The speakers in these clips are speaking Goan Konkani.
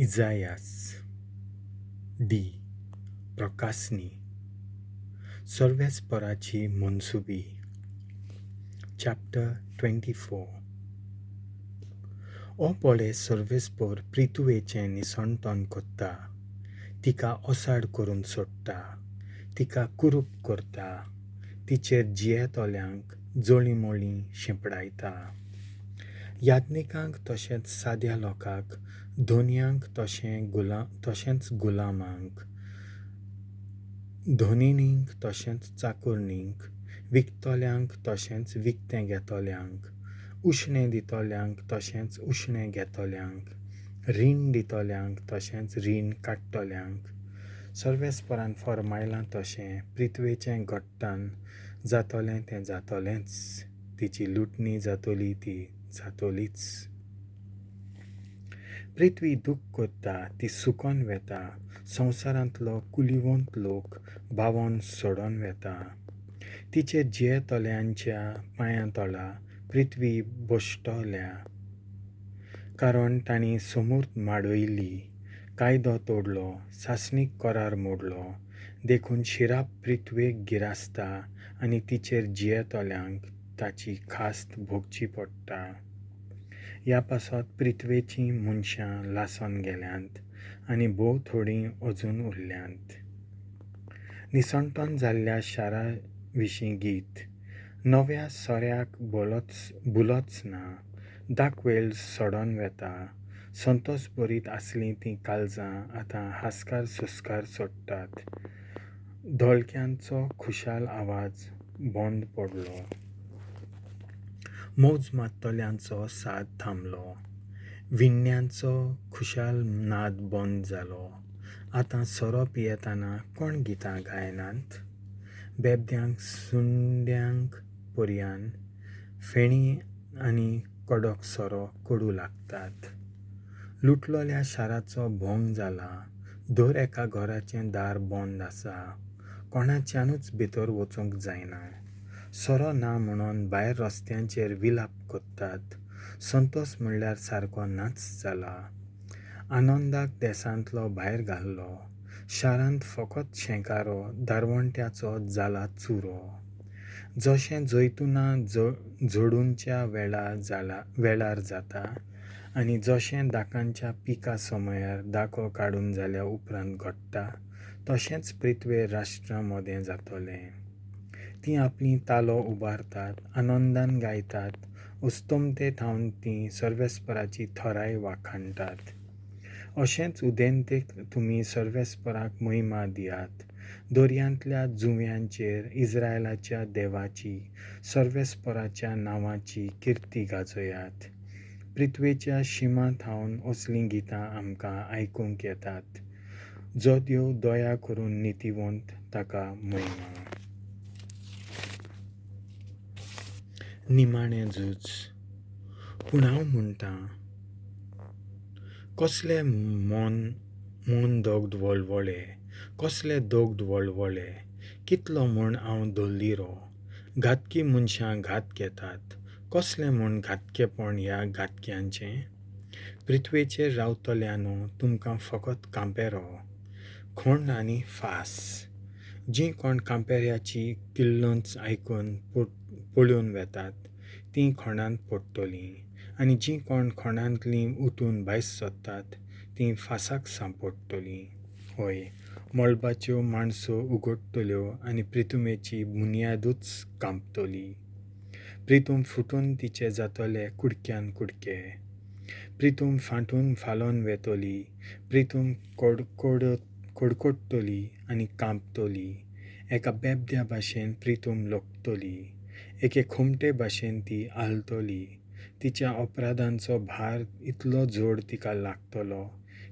इजायास डी. प्रकासनी सर्वेस्पराची मनसुबी चॅप्टर 24. ओ पळे सर्वेस्पर प्रिथुवेचें निसणटन कोत्ता, तिका ओसाड करून सोडटा, तिका कुरूप करता, तिचेर जियेतल्यांक जळींमळीं शिंपडायता. याज्ञिकांक तशेंच साद्या लोकांक, धनयांक तशेंच गुलामांक, धनिणींक तशेंच चाकरणींक, विकतल्यांक तशेंच विकतें घेतल्यांक, उश्णें दितल्यांक तशेंच उश्णें घेतल्यांक, रीण दितल्यांक तशेंच रीण काडटल्यांक, सर्वेस्परान फर्मायलां तशें पृथ्वेचें घट्टान जातलें तें जातलेंच, तिची लुटणी जातली ती जातलीच. पृथ्वी दूख करता, ती सुकोन वेता, संवसारांतलो कुलिवंत लोक बावोन सोडोन वेता. तिचेर जियेतल्यांच्या पांयां तळा पृथ्वी बश्टल्या, कारण तांणी समूर्त माडयली, कायदो तोडलो, सासणीक करार मोडलो. देखून शिराप पृथ्वेक गिरासता आनी तिचेर जियेतल्यांक ताची खास्त भोगची पडटा. ह्या पासत पृथ्वेचीं मनशां लासोन गेल्यांत आनी भोव थोडीं अजून उरल्यांत. निसणटन जाल्ल्या शारा विशीं गीत. नव्या सोऱ्याक बुलोच ना, दाकवेल सोडोन वेता. संतोस भरीत आसलीं तीं काळजां आतां हास्कार सुस्कार सोडटात. धोलक्यांचो खुशाल आवाज बंद पडलो, मौज मारतल्यांचो साद थांबलो, विण्यांचो खुशाल नाद बंद जालो. आतां सोरो पियेतना कोण गितां गायनात? बेबद्यांक सुंड्यांक पर्यान फेणी आनी कडक सोरो कडू लागतात. लुटलोल्या शाराचो भोंग जाला, दर एका घराचें दार बंद आसा, कोणाच्यानूच भितर वचूंक जायना. सोरो ना म्हणून भायर रस्त्यांचेर विलाप करतात. संतोस म्हणल्यार सारको नाच जाला. आनंदाक देसांतलो भायर घाल्लो, शारांत फकत शेंकारो, दारवंट्याचो जाला चुरो. जशें जैतुना झडूनच्या वेळार जाता आनी जशें दाकांच्या पिका समयार दाको काडून जाल्या उपरांत घडटा, तशेंच पृथ्वेर राष्ट्रां मदें जातलें. तीं आपली तालो उबारतात, आनंदान गायतात, अस्तमते थावन तीं सर्वेस्पराची थराय वाखाणटात. अशेंच उदेंतेक तुमी सर्वेस्पराक महिमा दियात. दर्यांतल्या जुंव्यांचेर इस्रायलाच्या देवाची, सर्वेस्पराच्या नांवाची किर्ती गाजयात. पृथ्वेच्या शिमा थावन असलीं गितां आमकां आयकूंक येतात. जो देव दया करून नितीवंत ताका महिमा. निमाणें झूज. पूण हांव म्हणटां, कसले मन दग्द वळवळे, कसले दग्द वळवळे, कितलो म्हूण हांव धोल्लिरो. घातकी मनशां घात घेतात, कसलें म्हूण घातकेपण ह्या घातक्यांचें? पृथ्वेचेर रावतल्यांनो, तुमकां फकत कांपेरो, खोंड आनी फास. जीं कोण कांपेऱ्याची किल्लंच आयकून पळोवन वेतात तीं खोंडांत पडटलीं, आनी जीं कोण खोंडांतलीं उठून भायर सरतात तीं फासाक सांपडटलीं. हय, मळबाच्यो माणसो उगडटल्यो आनी प्रिथुमेची बुन्यादूच कांपतली. प्रिथूम फुटून तिचे जातले कुडक्यान कुडके, प्रिथूम फांटून फालोन वेतली, प्रिथूम कडकडटली आनी कांपतली. एका बेबद्या भाशेन प्रिथूम लोकतली, एके खुमटे भाशेन ती आलतली. तिच्या अपराधांचो भार इतलो जोड तिका लागतलो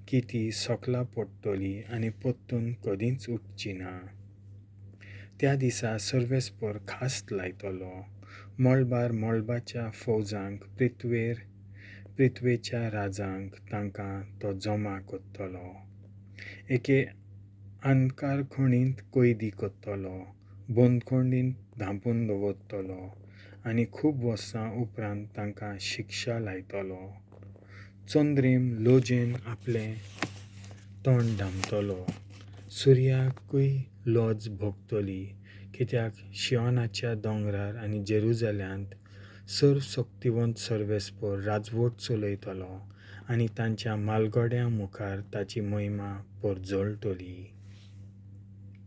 की ती सकला पडटली आनी परतून कदींच उठची ना. त्या दिसा सर्वेस्पर खास्त लायतलो, मळबार मळबाच्या फौजांक, पृथ्वेर पृथ्वेच्या राजांक तांकां तो जमा करतलो. एके अणकारखणींत कैदी करतलो, बंदखणींत धांपून दवरतलो आनी खूब वर्सां उपरांत तांकां शिक्षा लायतलो. चंद्रीम लजेन आपलें तोंड धांपतलो. सुर्याकूय लज भोगतली, कित्याक शियोनाच्या दोंगरार आनी जेरुजाल्यांत सर्वशक्तिवंत सर्वेस्पोर राजवट चलयतलो आनी तांच्या म्हालगड्यां मुखार ताची म्हयमा परजळटली.